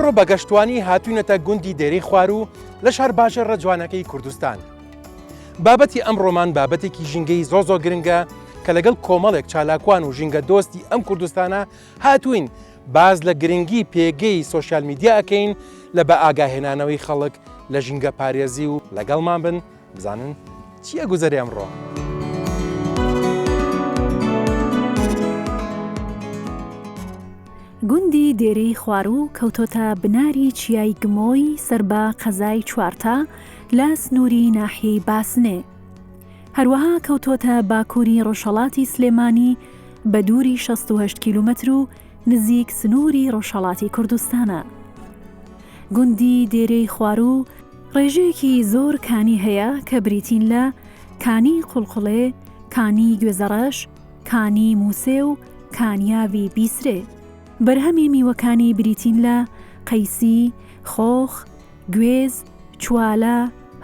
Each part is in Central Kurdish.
ئەمڕۆ بە گەشتوانی هاتوینەتە گوندی دێرەی خواروو لە شارباژێڕە جوانەکەی کوردستان. بابەتی ئەمڕۆمان بابەتێکی ژینگەی زۆر زۆر گرنگە کە لەگەڵ کۆمەڵێک چالاکوان و ژینگە دۆستی ئەم کوردستانە هاتوین باس لە گرنگی پێگەی سۆشیال میدیا ئەکەین لە بە ئاگاهێنانەوەی خەڵک لە ژینگە پارێزی و لەگەڵمان بن بزانن چی ئەگوزەرێ ئەمڕۆ. گوندی دێرەی خواروو کەوتۆتە بناری چیای گمۆی سەر بە قەزای چوارتا لە سنووری ناحیەی باسنێ. هەروەها کەوتۆتە باکووری ڕۆژهەڵاتی سلێمانی بە دووری 68 کیلومەتر و نزیک سنووری ڕۆژهەڵاتی کوردستانە. گوندی دێرەی خواروو ڕێژەیەکی زۆر کانی هەیە کە بریتین لە، کانی قوڵقوڵێ، کانی گوێزەڕەش، کانی موسێ و کانیاوی بیسرێ. بەرهەمی میوەکانی بریتین لە، قەیسی، خۆخ، گوێز، چوالە،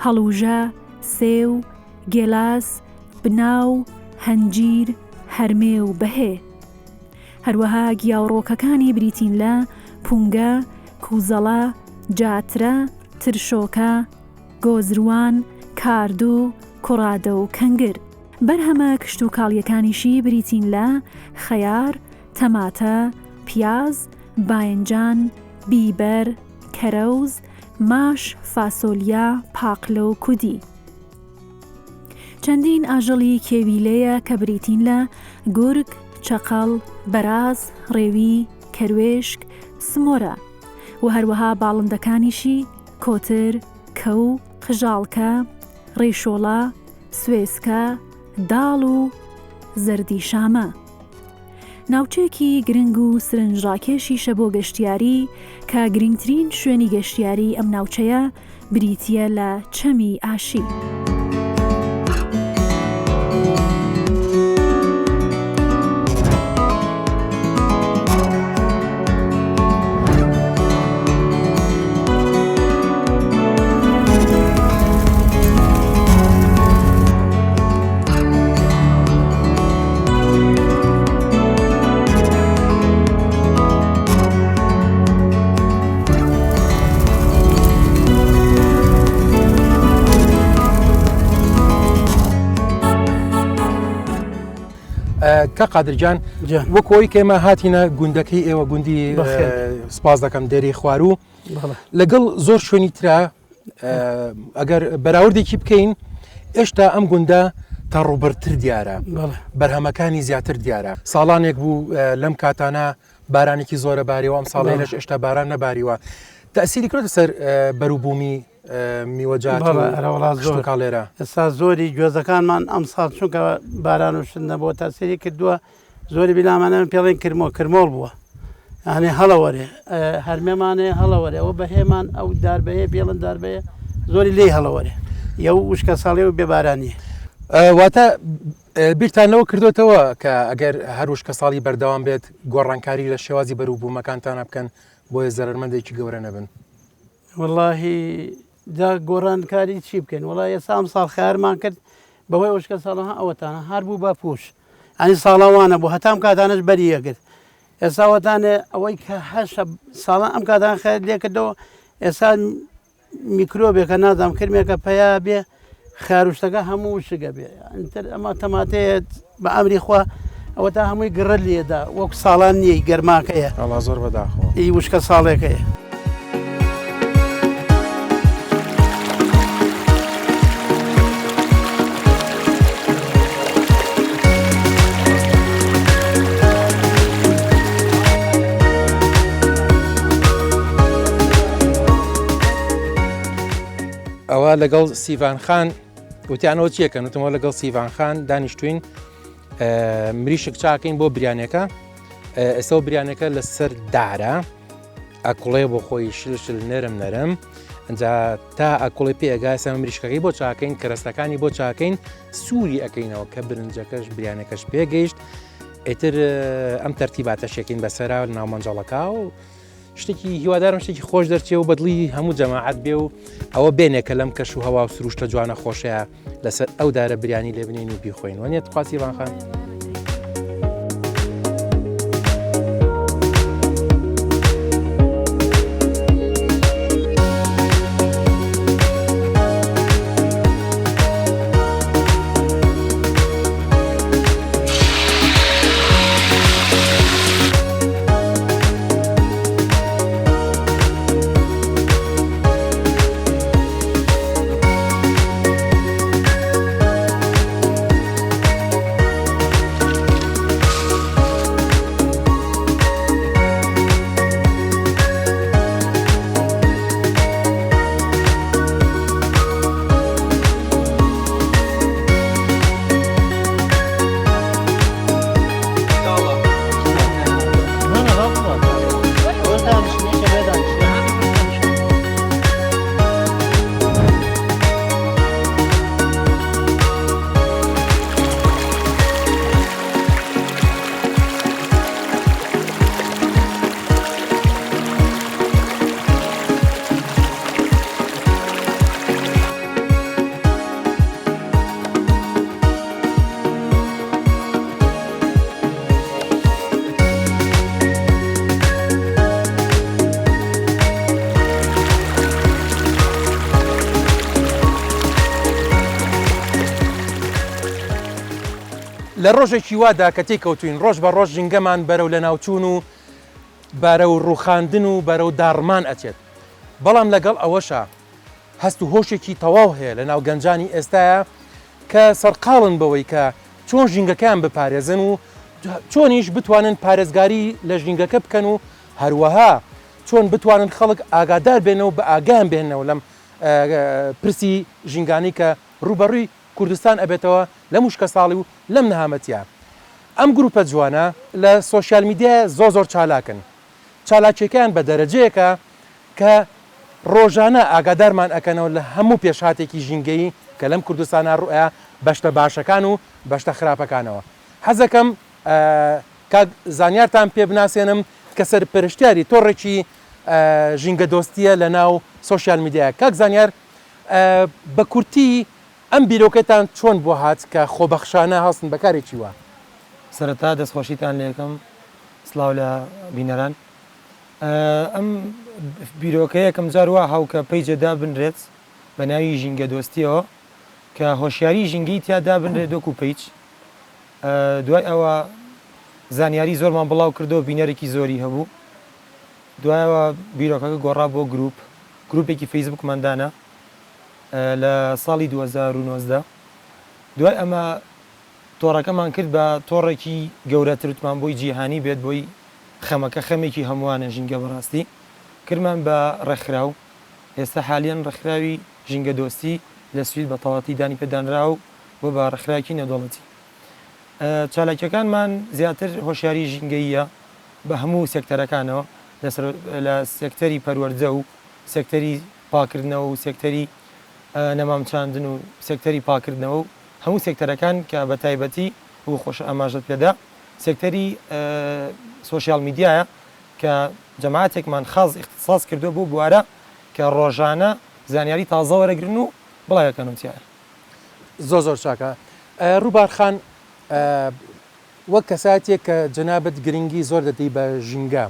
هەڵوژە، سێو، گێلاس، بناو، هەنجیر، هەرمێ و بەهێ. هەروەها گیاوڕۆکەکانی بریتین لە، پونگە، کوزەڵە، جاترە، ترشۆکە، گۆزروان، کاردوو، کوڕادە و کەنگر. بەرهەمە کشتوکاڵییەکانیشی بریتین لە، خەیار، تەماتە، پیاز، باینجان، بیبەر، کەرەوز، ماش، فاسۆلیا، پاقلە و کودی. چەندین ئاژەڵی کێوی لێیە کە بریتین لە، گورگ، چەقەڵ، بەراز، ڕێوی، کەروێشک، سمۆرە. و هەروەها باڵندەکانیشی، کۆتر، کەو، قژاڵکە، ڕیشۆڵە، سوێسکە، داڵ و زەردی شامە. ناوچەیەکی گرنگ و سرنجڕاکێشیشە بۆ گەشتیاری کە گرنگترین شوێنی گەشتیاری ئەم ناوچەیە بریتییە لە چەمی ئاشی. کاک قادر گیان وەک ئەوەی کە ئێمە هاتینە گوندەکەی ئێوە گوندی سپاس دەکەم دێری خواروو لەگەڵ زۆر شوێنی ترا ئەگەر بەراوردێکی بکەین ئێشتا ئەم گوندە تا ڕووبەرتر دیارە بەرهەمەکانی زیاتر دیارە ساڵانێک بوو لەم کاتانە بارانێکی زۆرە باریەوە ئەم ساڵێنش ئێشتا باران نەباریوە تەسیری کرد سەر بەروبوومی میوەجات کاڵێرە ئێستا زۆری گوێزەکانمان ئەم ساڵ چونکە باران و شت نەبووە تاسیری کردووە زۆری بیلامانە پێڵێن کرمۆ کرمۆڵ بووە یانێ هەڵەوەرێ هەرمێمانێ هەڵەوەرێ ئەوە بەهێمان ئەو داربەیە بێڵن داربەیە زۆری لێی هەڵەوەرێ یە وشکە ساڵی و بێبارانیە. واتە بیرتان لەوە کردوتەوە کە ئەگەر هەر وشکە ساڵی بەردەوام بێت گۆڕانکاری لە شێوازی بەروبوومەکانتانە بکەن بۆیە زەرەرمەندێکی گەورە نەبن؟ وەڵاهی جا گۆڕانکاری چی بکەین وڵا ئێستا ئەم ساڵ خیارمان کرد بەهۆی وشکە ساڵەها ئەوەتانە هەر بوو بە پوش ئەنی ساڵاوانە بوو هەتام کاتانەش بەری یەگرت ئێستا وەتانێ ئەوەی کە هەشە ساڵان ئەم کاتان خێر لێکردەوە ئێستا میکرۆبێکە نازانم کرمێکە پەیا بێ خاروشتەکە هەموو وشکە بێ ئەتر ئەمە تەماتەیە بە ئەمری خوا ئەوە تا هەمووی گڕە لێدا وەک ساڵان نییە گەرماکەیە ئەڵا زۆر بەداخەوە ئی وشکە ساڵێکەیە. ئەوە لەگەڵ سیڤان خان وتیانەوە چیەکەن وتمەوە لەگەڵ سیڤان خان دانیشتوین مریشک چاکەین بۆ بریانەکە ئێستا بریانەکە لەسەر دارە ئەکوڵێ بۆ خۆی شل شل نەرم نەرم ئەجا تا ئەکوڵی پێ ئەگا سەمە مریشکەکەی بۆ چاکەین کەرەستەکانی بۆ چاکەین سووری ئەەکەینەوە کە برنجەکەش بریانەکەش پێگەیشت ئیتر ئەم تەرتیباتە شێکین بەسەرا ناو مەنجەڵەکە و شتێکی هیوادارم شتێکی خۆش دەرچێ و بەدڵی هەموو جەماعەت بێ و ئەوە بێنێ کە لەم کەش و هەوا و سروشتە جوانە خۆشەیە لەسەر ئەو دارە بریانی لێ بنین و بیخۆین وەنیە تخواسی خان. لە ڕۆژێکی وادا کە تێی کەوتوین ڕۆژ بە ڕۆژ ژینگەمان بەرەو لەناوچوون و بەرەو ڕووخاندن و بەرەو داڕمان ئەچێت بەڵام لەگەڵ ئەوەشا هەست و هۆشێکی تەواو هەیە لە ناو گەنجانی ئێستایا کە سەرقاڵن بەوەی کە چۆن ژینگەکەیان بپارێزن و چۆنیش بتوانن پارێزگاری لە ژینگەکە بکەن و هەروەها چۆن بتوانن خەڵک ئاگادار بێنەوە بە ئاگایان بهێنەوە لەم پرسی ژینگانەی کە ڕووبەڕووی کوردستان ئەبێتەوە لەم وشکەساڵی و لەم نەهامەتیە. ئەم گروپە جوانە لە سۆشیال میدیا زۆر زۆر چالاکن. چالاکیەکەیان بە دەرەجەیەکە کە ڕۆژانە ئاگادارمان ئەکەنەوە لە هەموو پێشهاتێکی ژینگەیی کە لەم کوردستانە ڕوئەیا بە شتە باشەکان و بە شتە خراپەکانەوە. حەزەکەم کاک زانیارتان پێ بناسێنم کە سەرپەرشتیاری تۆڕێکی ژینگەدۆستیە لە ناو سۆشیال میدیا. کاک زانیار بە کورتی ئەم بیرۆکەتان چۆن بۆ هات کە خۆبەخشانە هەڵسن بە کارێکی وا؟ سەرەتا دەستخۆشیتان لێکەم، سڵاو لە بینەران. ئەم بیرۆکە یەکەم جار وا هاو کە page ە دابنرێت بە ناوی ژینگە دۆستیەوە کە هۆشیاری ژینگەی تیا دابنرێت وەکو page دوای ئەوە زانیاری زۆرمان بڵاو کردەوە بینەرێکی زۆری هەبوو دوایەوە بیرۆکەکە گۆڕا بۆ گروپ گروپێکی فەیسبوکمان دانا لە ساڵی 2019 دوای ئەمە تۆڕەکەمان کرد بە تۆڕێکی گەورەتر وتمان بۆی جیهانی بێت بۆی خەمەکە خەمێکی هەمووانە ژینگە بەڕاستی کردمان بە ڕێکخراو ئێستا حالیەن ڕێکخراوی ژینگە دۆستی لە سوید بە تەواتی دانی پێدانراوە و بۆ بە ڕێکخراوێکی نێودەوڵەتی چالاکیەکانمان زیاتر هۆشیاری ژینگەییە بە هەموو سێکتەرەکانەوە لە سێکتەری پەروەردە و سێکتەری پاکردنەوە و سێکتەری نەمام چاندن و سێکتەری پاکردنەوە و هەموو سێکتەرەکان کە بە تایبەتی و خۆش ئاماژەت پێدا سێکتەری سۆشیال میدیایە کە جەماعەتێکمان خاص ئیختیساس کردووە بۆ بوارە کە ڕۆژانە زانیاری تازە وەرەگرن و بڵاویەکەنەوە تیایا. زۆر زۆر چاکە ڕووبار خان وەک کەسایەتیەک کە جەنابت گرنگی زۆر دەدەی بە ژینگە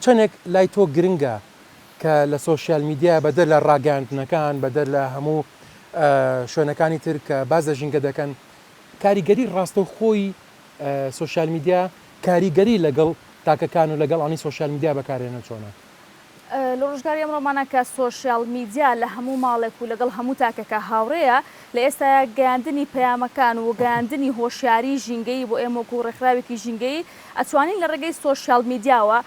چەندێک لای تۆ گرنگە کە لە سۆشیال میدیا بەدەر لە ڕاگەیاندنەکان بەدەر لە هەموو شوێنەکانی تر کە باس لە ژینگە دەکەن کاریگەری ڕاستەوخۆی سۆشیال میدیا کاریگەری لەگەڵ تاکەکان و لەگەڵ ئەوانەی سۆشیال میدیا بەکارهێنن چۆنە؟ لە ڕۆژگاری ئەمڕۆمانا کە سۆشیال میدیا لە هەموو ماڵێک و لەگەڵ هەموو تاکێکا هاوڕێیە، لە ئێستایا گەیاندنی پەیامەکان و گەیاندنی هۆشیاری ژینگەیی بۆ ئێمە وەکوو ڕێکخراوێکی ژینگەیی ئەتوانین لە ڕێگەی سۆشیال میدیاوە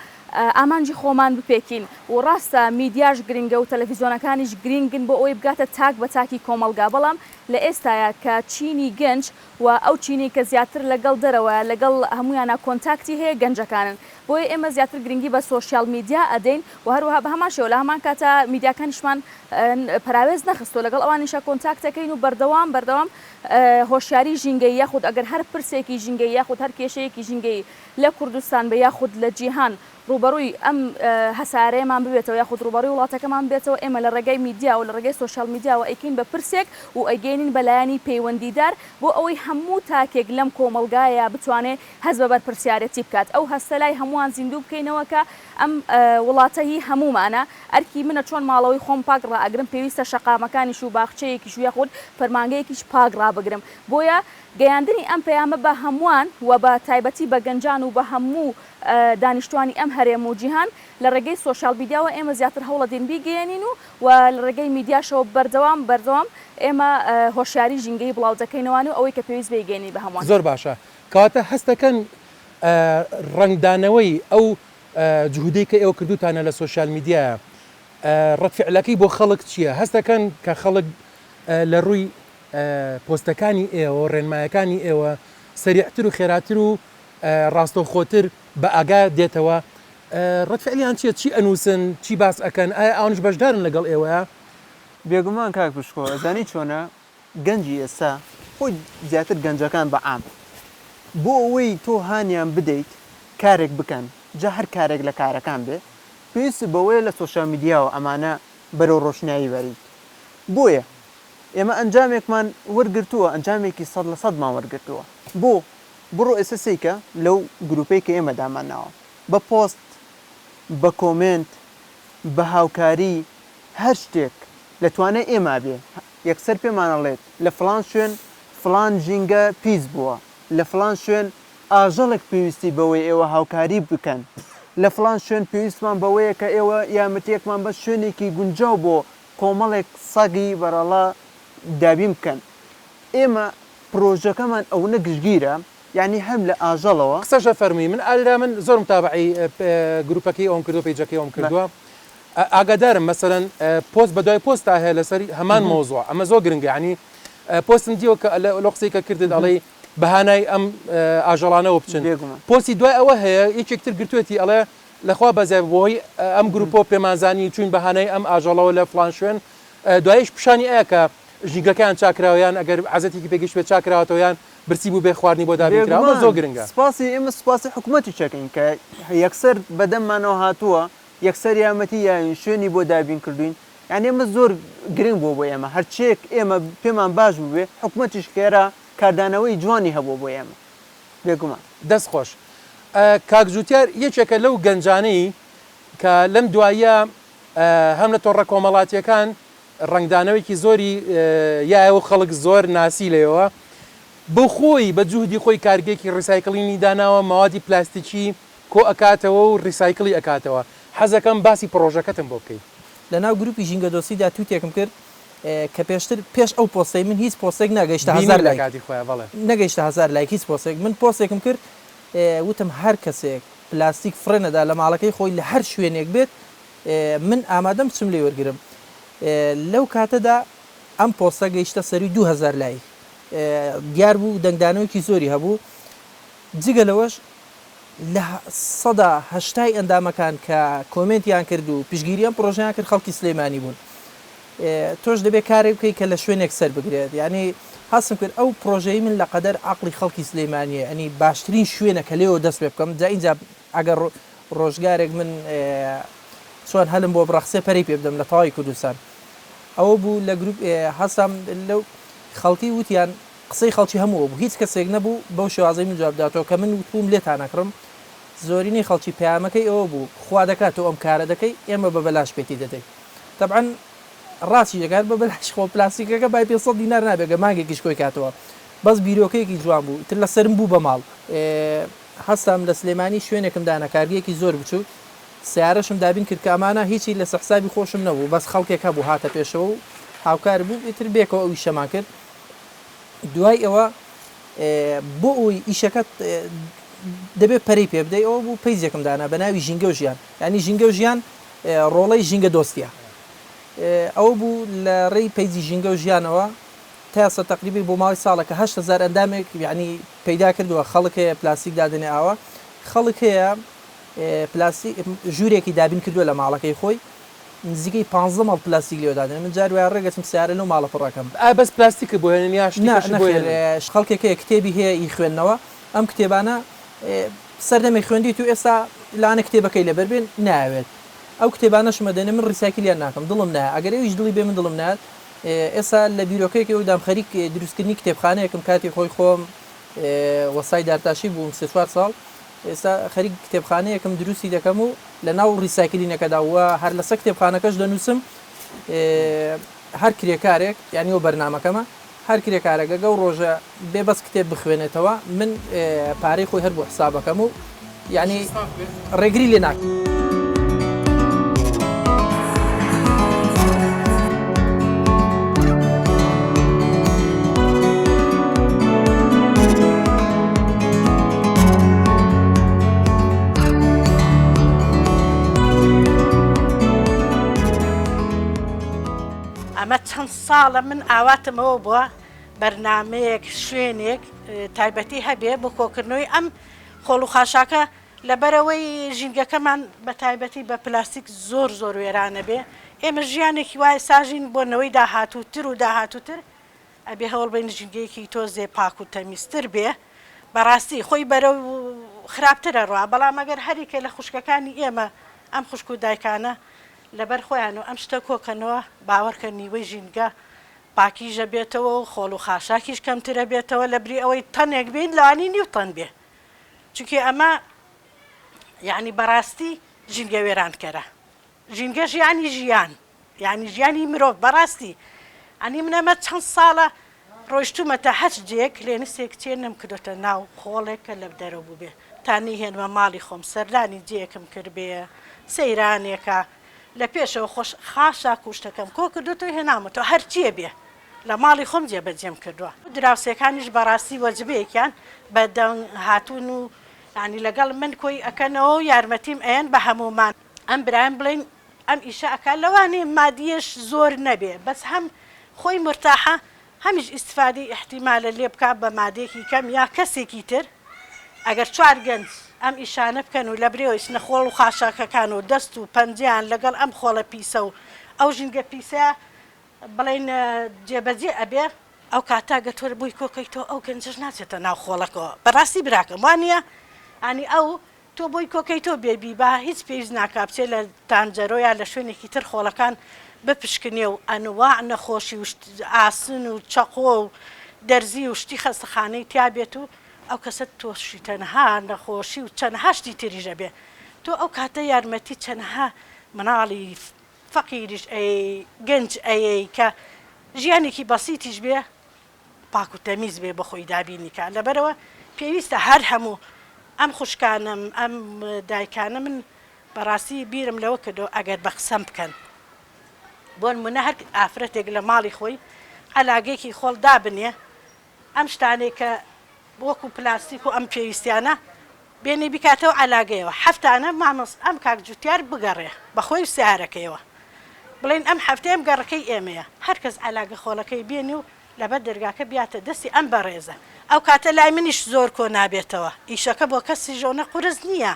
ئامانجی خۆمان بپێکین و ڕاستە میدیاش گرنگە و تەلەفیزیۆنەکانیش گرینگن بۆ ئەوەی بگاتە تاک بە تاکی کۆمەڵگا بەڵام لە ئێستایا کە چینی گەنج و ئەو چینەی کە زیاتر لەگەڵ دەرەوەیە لەگەڵ هەموویانا contact ی هەیە گەنجەکانن بۆیە ئێمە زیاتر گرنگی بە سۆشیال میدیا ئەدەین و هەروەها بە هەمان شێوە لە هەمان کاتا میدیاکانیشمان پەراوێز نەخستووە لەگەڵ ئەوانیشا contact ئەکەین و بەردەوام بەردەوام هۆشیاری ژینگەیی یاخود ئەگەر هەر پرسێکی ژینگەیی یاخود هەر کێشەیەکی ژینگەیی لە کوردستان بێ یاخود لە جیهان ڕووبەڕووی ئەم هەسارەیەمان ببێتەوە یاخود ڕووبەڕووی وڵاتەکەمان ببێتەوە، ئێمە لە ڕێگای میدیاوە، لە ڕێگای سۆشیال میدیاوە ئەیکەین بە پرسێک و ئەیگەیەنین بە لایەنی پەیوەندیدار بۆ ئەوەی هەموو تاکێک لەم کۆمەڵگایە بتوانێ هەست بە بەرپرسیارێتی بکات، ئەو هەستە لای هەمووان زیندوو بکەینەوە کە ئەم وڵاتە هی هەموومانە، ئەرکی منە چۆن ماڵەوەی خۆم پاک ڕائەگرم پێویستە شەقامەکانیش و باخچەیەکیش و یاخود فەرمانگەیەکیش پاک ڕابگرم، بۆیە گەیاندنی ئەم پەیامە بە هەمووان و بە تایبەتی بە گەنجان و بە هەموو دانیشتوانی ئەم هەرێم و جیهان لە ڕێگەی سۆشیال میدیاوە ئێمە زیاتر هەوڵەدەین بیگەیەنین و و لە ڕێگەی میدیاشەوە بەردەوام بەردەوام ئێمە هۆشیاری ژینگەیی بڵاو دەکەینەوان و ئەوەی کە پێویست بێ ئەیگەیەنین بە هەمووان. زۆر باشە کەواتە هەست دەکەن ڕەنگدانەوەی ئەو جهودەی کە ئێوە کردووتانە لە سۆشیال میدیایە ڕەد فعلەکەی بۆ خەڵک چییە؟ هەست دەکەن کە خەڵک لە ڕووی پۆستەکانی ئێوە ڕێنمایەکانی ئێوە سەریعتر و خێراتر و ڕاستەوخۆتر بە ئاگا دێتەوە ڕەد فعلیان چیە چی ئەنوسن چی باس ئەکەن ئایا ئەوانیش بەشدارن لەگەڵ ئێوەیا؟ بێگومان کاک پشکۆ ئەزانی چۆنە گەنجی ئێستا خۆی زیاتر گەنجەکان بە عام بۆ ئەوەی تۆ هانیان بدەیت کارێک بکەن جا هەر کارێک لە کارەکان بێ پێویست بەوەیە لە سۆشیال میدیاوە ئەمانە بەرەو ڕۆشنایی بەریت بۆیە ئێمە ئەنجامێکمان وەرگرتووە ئەنجامێکی سەد لە سەدمان وەرگرتووە بۆ بڕۆ ئێستا سەیکە لەو گروپەی کە ئێمە دامانناوە بە پۆست بە کۆمێنت بە هاوکاری هەر شتێک لە توانای ئێمە بێ یەکسەر پێمان ئەڵێت لە فڵان شوێن فڵان ژینگە پیس بووە. لە فڵان شوێن ئاژەڵێک پێویستی بەوەیە ئێوە هاوکاری بکەن، لە فڵان شوێن پێویستمان بەوەیە کە ئێوە یارمەتییەکمان بە شوێنێکی گونجاو بۆ کۆمەڵێک سەگی بەڕەڵا دابین بکەن. ئێمە پرۆژەکەمان ئەونە گشتگیرە، یانی هەم لە ئاژەڵەوە. قسەش ئەفەرمووی من ئالرا من زۆر متابەعەی گروپەکەی ئەوم کردووە پەیجەکەی ئەوم کردووە ئاگادارم مەسەلەن پۆست بەدوای پۆستا هەیە لەسەر هەمان مەوزوع ئەمە زۆر گرنگە یانی پۆستم دیوە کە لەو قسەی کە کردت ئەڵێی بەهانای ئەم ئاژەڵانەوە بچن پۆستی دوای ئەوە هەیە یەکێک تر گرتوێتی ئەڵێ لەخوا بەزیای بۆی ئەم گروپۆ پێمانزانی چوین بەهانای ئەم ئاژەڵەوە لە فلان شوێن دوایش پیشانی ئەیە کە ژینگەکەیان چاکراوە یان ئەگەر عەزێتێکی پێگەیشتبێت چاکراوەتەوە یان برسی بووبێ خواردنی بۆ دابین کراوە ئەمە زۆر گرنگە. سپاسی ئێمە سپاسی حکومەتیش ئەکەین کە یەکسەر بەدەممانەوە هاتووە یەکسەر یارمەتی یاوین شوێنی بۆ دابین کردوین یانی ئەمە زۆر گرنگ بووە بۆ ئێمە هەرچیەک ئێمە پێمان باش بووبێ حکومەتیش خێرا کاردانەوەی جوانی هەبووە بۆ ئێمە بێگومان. دەست خۆش. کاک جوتیار یەکێکە لەو گەنجانەی کە لەم دواییە هەم لە تۆڕە کۆمەڵاتیەکان ڕەنگدانەوەیەکی زۆری یایە و خەڵک زۆر ناسی لێیەوە بۆ خۆی بە جوهدی خۆی کارگەیەکی recycling ی داناوە مەوادی پلاستیکی کۆ ئەکاتەوە و recycle ی ئەکاتەوە حەزەکەم باسی پڕۆژەکەتم بۆ بکەی. لەناو گروپی ژینگەدۆستیدا تویتێکم کرد کە پێشتر پێش ئەو پۆستەی من هیچ پۆستێک نەگەیشتە هەزار بینیم لە لایک کاتی خۆیا بەڵێ. نەگەیشتە هەزار لایک هیچ پۆستێک من پۆستێکم کرد وتم هەر کەسێک پلاستیک فڕێ نەدا لە ماڵەکەی خۆی لە هەر شوێنێک بێت من ئامادەم بچم لێی وەرگرم لەو کاتەدا ئەم پۆستە گەیشتە سەروی 2000 لایک دیار بوو دەنگدانەوەیەکی زۆری هەبوو جگە لەوەش لە سەدا هەشتای ئەندامەکان کە کۆمێنتیان کرد و پشتگیری ئەم پڕۆژەیان کرد خەڵکی سلێمانی بوون. تۆش دەبێت کارێک بکەیت کە لە شوێنێک سەر بگرێت یانی هەستم کرد ئەو پڕۆژەی من لە قەدەر عەقڵی خەڵکی سلێمانییە یانی باشترین شوێنە کە لێوە دەست پێ بکەم جا ئینجا ئەگەر ڕۆژگارێک من چۆن هەلم بۆ بڕەخسێ پەرەی پێ بدەم لە تەواوی کوردستان ئەوە بوو لە گروپ هەستام لەو خەڵکی وتیان قسەی خەڵکی هەموو ئەوە بوو هیچ کەسێک نەبوو بەو شێوازەی من جواب بداتەوە کە من وتبووم لێتان ئەکڕم زۆرینەی خەڵکی پەیامەکەی ئەوە بوو خوا دەکات تۆ ئەم کارە دەکەی ئێمە بە بەلاش پێتی دەدەین تەبعەن ڕاستی دەکات بە بەلاش خۆ پلاستیکەکە بای 500 دینار نابێت گە مانگێکیش کۆی کاتەوە بەس بیرۆکەیەکی جوان بوو تر لەسەرم بوو بە ماڵ هەستام لە سلێمانی شوێنێکم دانا کارگەیەکی زۆر بچووک سەیارەشم دابین کرد کە ئەمانە هیچی لەسەر حسابی خۆشم نەبوو بەس خەڵکێک هەبوو هاتە پێشەوە و هاوکار بوو ئیتر بێکەوە ئەو ئیشەمان کرد دوای ئەوە بۆ ئەوەی ئیشەکەت دەبێت پەرەی پێ بدەی ئەوە بوو پەیجێکم دانا بە ناوی ژینگە و ژیان یانی ژینگە و ژیان ڕۆڵەی ژینگە دۆستیە ئەوە بوو لە ڕێی پەیجی ژینگە و ژیانەوە تا ئێستا تەقریبی بۆ ماوەی ساڵێکە 8000 ئەندامێک یعنی پەیدا کردووە خەڵک هەیە پلاستیک دادەنێ ئاوە خەڵک هەیە پلاستیک ژوورێکی دابین کردووە لە ماڵەکەی خۆی نزیکەی پانزە ماڵ پلاستیک لێوە دادەنێن من جار وایە ڕێگەچم سەیارە لەو ماڵە پڕ ئەکەم. ئایا بەس پلاستیکت بۆ هێنن یا شتی نا کەشت بۆ نەخێر هێنن؟ خەڵکێک هەیە کتێبی هەیە ئی خوێندنەوە ئەم کتێبانە سەردەمێک خوێندیت و ئێستا لەوانە کتێبەکەی لەبەر بێ نایەوێت ئەو کتێبانەشم ئەدەنێ من recycle یان ناکەم دڵم نایە ئەگەر ئەویش دڵی بێ من دڵم نایەت ئێستا لە بیرۆکەیەکی ئەودام خەریک دروستکردنی کتێبخانەیەکم کاتی خۆی خۆم وەسای دارتاشی بووم سێ چوار ساڵ ئێستا خەریک کتێبخانەیەکم دروستی دەکەم و لە ناو recycling ەکەدا و هەر لەسەر کتێبخانەکەش دەنووسم هەر کرێکارێک یانی ئەو بەرنامەکەمە هەر کرێکارێک ئەگە ئەو ڕۆژە بێ بەس کتێب بخوێنێتەوە من پارەی خۆی هەر بۆ حسابەکەم و یانی ڕێگری لێ ناکەم. ئەمە چەند ساڵە من ئاواتم ئەوە بووە بەرنامەیەک شوێنێک تایبەتی هەبێ بۆ کۆکردنەوەی ئەم خۆڵ و خاشاکە لەبەرئەوەی ژینگەکەمان بە تایبەتی بە پلاستیک زۆر زۆر وێرانە بێ ئێمە ژیانێکی وای ساژین بۆ نەوەی داهاتووتر و داهاتووتر ئەبێ هەوڵ بەین ژینگەیەکی تۆزێ پاک و تەمیزتر بێ بەڕاستی خۆی بەرەو خراپتر ئەڕوا بەڵام ئەگەر هەریکە لە خوشکەکانی ئێمە ئەم خوشک و دایکانە لەبەر خۆیان و ئەم شتە کۆکەنەوە باوەڕکە نیوەی ژینگە پاکیژە بێتەوە و خۆڵ و خاشاکیش کەمترە بێتەوە لەبری ئەوەی تەنێک بین لەوانی نیو تەن بێ چونکی ئەمە یعنی بەڕاستی ژینگە وێرانکەرە ژینگەش یعنی ژیان یعنی ژیانی مرۆڤ بەڕاستی ئەنی من ئەمە چەند ساڵە. ڕۆیشتوومەتە هەچ جێیەک کلێنسێک چێ نەمکردۆتە ناو خۆڵێک کە لە دەرەوە بووبێ تا نەیهێنمە ماڵی خۆم سەردانی جێیەکم کردبێ سەیرانێکە لە پێشەوە خۆش خاشاک و شتەکەم کۆ کردۆتەوە هێناومەتەوە هەرچیە بێ لە ماڵی خۆم جێبەجێم کردووە. دراوسێکانیش بەڕاستی وەجبەیەکیان بە دەنگ هاتوون و یانی لەگەڵ من کۆی ئەکەنەوە و یارمەتیم ئەیەن بە هەموومان. ئەم برایم بڵێین ئەم ئیشە ئەکا لەوانەیە مادیەش زۆر نەبێ بەس هەم خۆی مورتاحە هەمیش ئیستفادەی ئیحتیمالە لێ بکا بە مادەیەکی کەم یا کەسێکی تر ئەگەر چوار گەنج ئەم ئیشانە بکەن و لەبرێوە ئیچنە خۆڵ و خاشاکەکان و دەست و پەنجەیان لەگەڵ ئەم خۆڵە پیسە و ئەو ژینگە پیسە بڵێین جێبەجێ ئەبێ ئەو کاتە گەر تۆ بۆی کۆکەیتەوە ئەو گەنجەش ناچێتە ناو خۆڵەکەوە بەڕاستی براکەم وانیە یانی ئەو تۆ بۆی کۆکەیتۆ بێ بیبا هیچ پێویست ناکا بچێ لە تانجەرۆ یا لە شوێنێکی تر خۆڵەکان بپشکنێ و ئەنواع نەخۆشی و ئاسن و چەقۆ و دەرزی و شتی خەستەخانەی تیا بێت و ئەو کەسە تۆشی تەنها نەخۆشی و چەنەها شتی تریش ئەبێ تۆ ئەو کاتە یارمەتی چەنەها مناڵی فەقیریش ئەیەی گەنج ئەیەی کە ژیانێکی بەسیتیش بێ پاک و تەمیز بێ بۆ خۆی دابینی کا لەبەرئەوە پێویستە هەر هەموو ئەم خوشکانەم ئەم دایکانە من بەڕاستی بیرم لەوە کردەوە ئەگەر بە قسەم بکەن بۆنمونە هەر ئافرەتێک لە ماڵی خۆی عەلاگەیەکی خۆڵ دابنێ ئەم شتانەی کە وەکو پلاستیک و ئەم پێویستیانە بێنێ بیکاتەوە عەلاگەیەوە هەفتانە مامۆس ئەم کاک جوتیار بگەڕێ بەخۆی و سەیارەکەیەوە بڵێن ئەم هەفتەیە ئەم گەڕەکەی ئێمەیە هەر کەس عەلاگە خۆڵەکەی بێنێ و لەبەر دەرگاکە بیاتە دەستی ئەم بەڕێزە ئەو کاتە لای منیش زۆر کۆ نابێتەوە ئیشەکە بۆ کەسیش ئەونە قورس نییە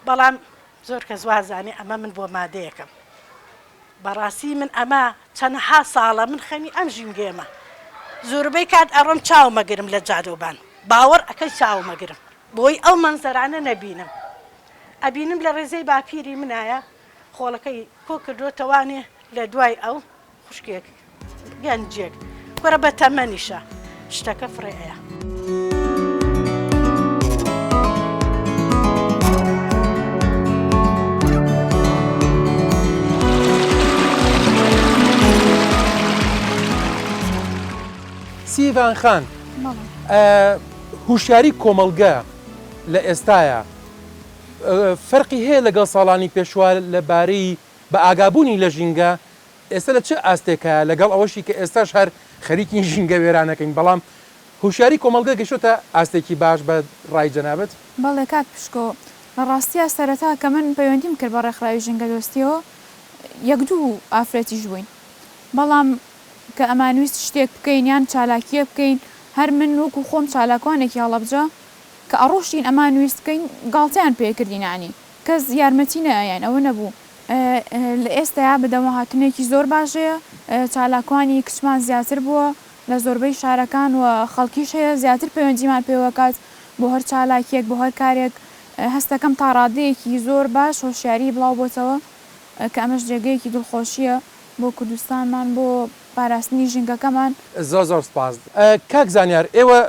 بەڵام زۆر کەس وازانێ ئەمە من بۆ مادەیەکەم بەڕاستی من ئەمە چەنەها ساڵە من خەمی ئەم ژینگەیەمە زۆربەی کات ئەڕۆم چاوم ئەگرم لە جادەوبان باوەڕ ئەکەی چاوم ئەگرم بۆی ئەو مەنزەرانە نەبینم ئەبینم لە ڕێزەی باپیری منایە خۆڵەکەی کۆ کردۆتەوانێ لە دوای ئەو خوشکێک گەنجێک کوڕە بە تەمەنیشە شتەکە فڕێ ئەیا. سیڤان خان هوشیاری کۆمەڵگە لە ئێستایا فەرقی هەیە لەگەڵ ساڵانی پێشوە لە بارەی بە ئاگابوونی لە ژینگە ئێستا لە چ ئاستێکایە لەگەڵ ئەوەشی کە ئێستاش هەر خەریکین ژینگە وێرانەکەین بەڵام هوشیاری کۆمەڵگە گەیشتۆتە ئاستێکی باش بە ڕای جەنابت؟ بەڵێ کاک پشکۆ، لە ڕاستیا سەرەتا کە من پەیوەندیم کرد بە ڕێکخراوی ژینگەدۆستیەوە یەک دوو ئافرەتیش بووین بەڵام کە ئەمانویست شتێک بکەین یان چالاکیەک بکەین هەر من وەکو خۆم چالاکوانێکی هەڵەبجە کە ئەڕۆشتین ئەمانویست بکەین گاڵتەیان پێکردین یانی کەس یارمەتی نەئەیاین ئەوە نەبوو لە ئێستایا بەدەمەهاتنێکی زۆر باش هەیە، چالاکوانی کچمان زیاتر بووە لە زۆربەی شارەکان و خەڵکیش هەیە زیاتر پەیوەندیمان پێوەکات بۆ هەر چالاکیەک بۆ هەر کارێک هەستەکەم تا ڕادەیەکی زۆر باش هۆشیاری بڵاو بۆتەوە کە ئەمەش جێگەیەکی دڵخۆشیە بۆ کوردستانمان بۆ پاراستنی ژینگەکەمان. زۆر زۆر سپاس کاک زانیار ئێوە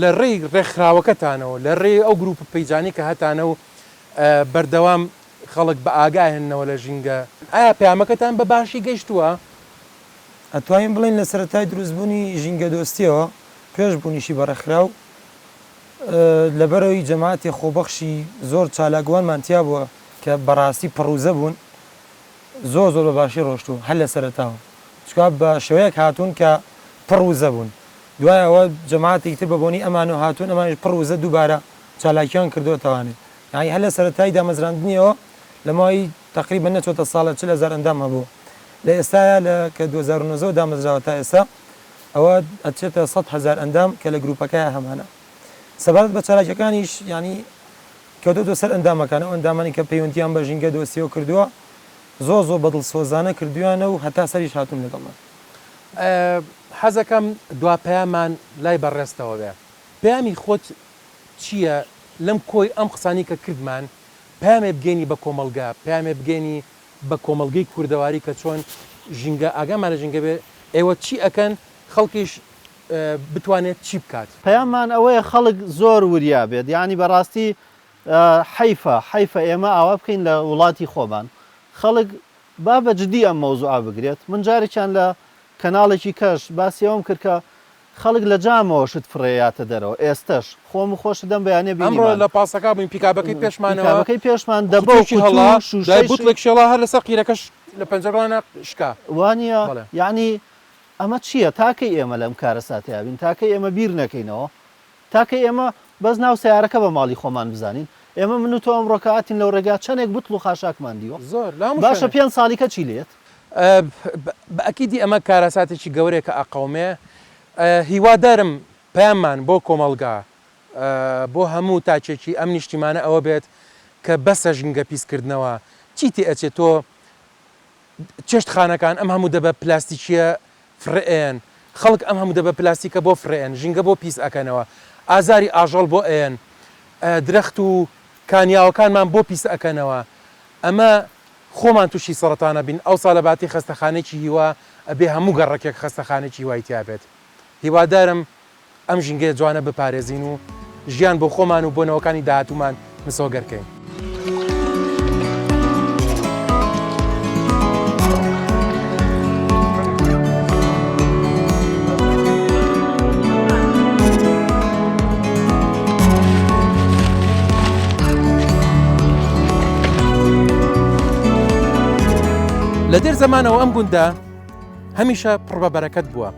لە ڕێی ڕێکخراوەکەتانەوە لە ڕێی ئەو گروپ و پەیجانەی کە هەتانە و بەردەوام خەڵک بە ئاگا هێننەوە لە ژینگە. ئایا پەیامەکەتان بە باشی گەیشتووە؟ ئەتوانین بڵێین لە سەرەتای دروستبوونی ژینگەدۆستییەوە، پێش بوونیشی بە ڕێکخراو، لەبەرئەوەی جەماعەتی خۆبەخشی زۆر چالاکوانمان تیا بووە کە بەڕاستی پڕوزە بوون، زۆر زۆر بە باشی ڕۆشتوو هەر لە سەرەتاوە، چونکە بە شێوەیەک هاتوون کە پڕ وزە بوون، دوای ئەوە جەماعەتێکی تر بە بۆنەی ئەمانەوە هاتوون، ئەمانیش پڕ وزە دووبارە چالاکیان کردۆتەوانێ. یانی هەر لە سەرەتای دامەزراندنیەوە لە ماوەی تەقریبەن نەچۆتە ساڵە 40 هەزار ئەندام هەبوو لە ئێستایا لە کە 2019 وە دامەزراوە تا ئێستا ئەوە ئەچێتە 100 هەزار ئەندام کە لە گروپەکەیا هەمانە سەبارەت بە چالاکیەکانیش یانی کەوتۆتە سەر ئەندامەکان ئەو ئەندامانی کە پەیوەندیان بە ژینگە دۆستیەوە کردووە زۆر زۆر بە دڵسۆزانە کردویانە و هەتا سەریش هاتوون لەگەڵمان. حەزەکەم دوا پەیامان لای بەڕێزتەوە بێ پەیامی خۆت چییە لەم کۆی ئەم قسانەی کە کردمان پەیامێ بگەینی بە کۆمەڵگە، پەیامێ بگەینی بە کۆمەڵگەی کوردەواری کە چۆن ژینگە ئاگامان لە ژینگە بێ، ئێوە چی ئەکەن خەڵکیش بتوانێت چی بکات؟ پەیاممان ئەوەیە خەڵک زۆر وریا بێت، یانی بەڕاستی حەیفە، حەیفە ئێمە ئاوا بکەین لە وڵاتی خۆمان، خەڵک با بە جدی ئەم مەوزوعە بگرێت، من جارێکیان لە کەناڵێکی کەش باسی ئەوەم کرد کە. خەڵک لە جامەوە شت فڕێیاتە دەرەوە ئێستەش خۆم و خۆشت دەم بەیانە ئەمڕۆ بینیمان لە پاسەکە بووین پیکابەکەی پێشمانەوە پیکابەکەی پێشمان دەبە و قوتوویەکی قوتوو هەڵا و دوای شووشەی بوتڵێک شێڵا هەر لەسەر قیرەکەش لە پەنجەرەوە شکا. وانیە بەڵێ. یەعنی ئەمە چیە تا کەی ئێمە لەم کارەساتەیا بین تا کەی ئێمە بیر نەکەینەوە تا کەی ئێمە بەس ناو سەیارەکە بە ماڵی خۆمان بزانین ئێمە من و تۆ ئەمڕۆ کە هاتین لەو ڕێگا چەنێک بتڵ و خاشاکمان دیوە زۆر لە هەموو باشە شوێنێک. پێنج ساڵی کە چی لێت؟ بە ئەکیدی ئەمە کارەساتێکی گەورەیە کە ئەقەومێ هیوادارم پەیاممان بۆ کۆمەڵگا بۆ هەموو تاکێکی ئەم نیشتیمانە ئەوە بێت کە بەسە ژینگە پیسکردنەوە چی تێ ئەچێت تۆ چێشتخانەکان ئەم هەموو دەبە پلاستیکیە فڕێ ئەیەن خەڵک ئەم هەموو دەبە پلاستیکە بۆ فڕێ ئەیەن ژینگە بۆ پیس ئەکەنەوە ئازاری ئاژەڵ بۆ ئەیەن درەخت و کانیاوەکانمان بۆ پیس ئەکەنەوە ئەمە خۆمان توشی سەڕەتان ئەبین ئەوسا لە باتی خەستەخانەیەکی هیوا ئەبێ هەموو گەڕەکێک خەستەخانەیەکی هیوای تیا بێت هیوادارم ئەم ژینگەیە جوانە بپارێزین و ژیان بۆ خۆمان و بۆ نەوەکانی داهاتوومان مسۆگەر کەین. لە دێر زەمانەوە ئەم گوندە هەمیشە پڕ بە بەرەکەت بووە.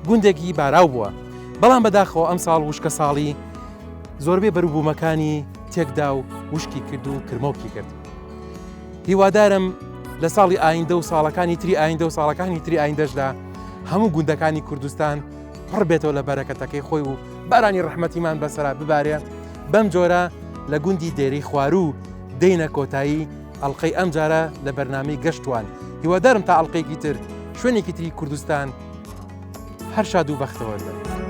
گوندێکی باراو بووە، بەڵام بەداخەوە ئەمساڵ وشکەساڵی زۆربەی بەروبوومەکانی تێکدا و وشکی کرد و کرمۆکی کرد. هیوادارم لە ساڵی ئایندە و ساڵەکانی تری ئایندە و ساڵەکانی تری ئایندەشدا هەموو گوندەکانی کوردستان پڕ بێتەوە لە بەرەکەتەکەی خۆی و بارانی ڕەحمەتیمان بەسەرا ببارێ بەم جۆرە لە گوندی دێرەی خواروو دێینە کۆتایی ئەڵقەی ئەمجارە لە بەرنامەی گەشتوان هیوادارم تا ئەڵقەیەکی تر شوێنێکی تری کوردستان هەر شاد و بەختەوەر بن.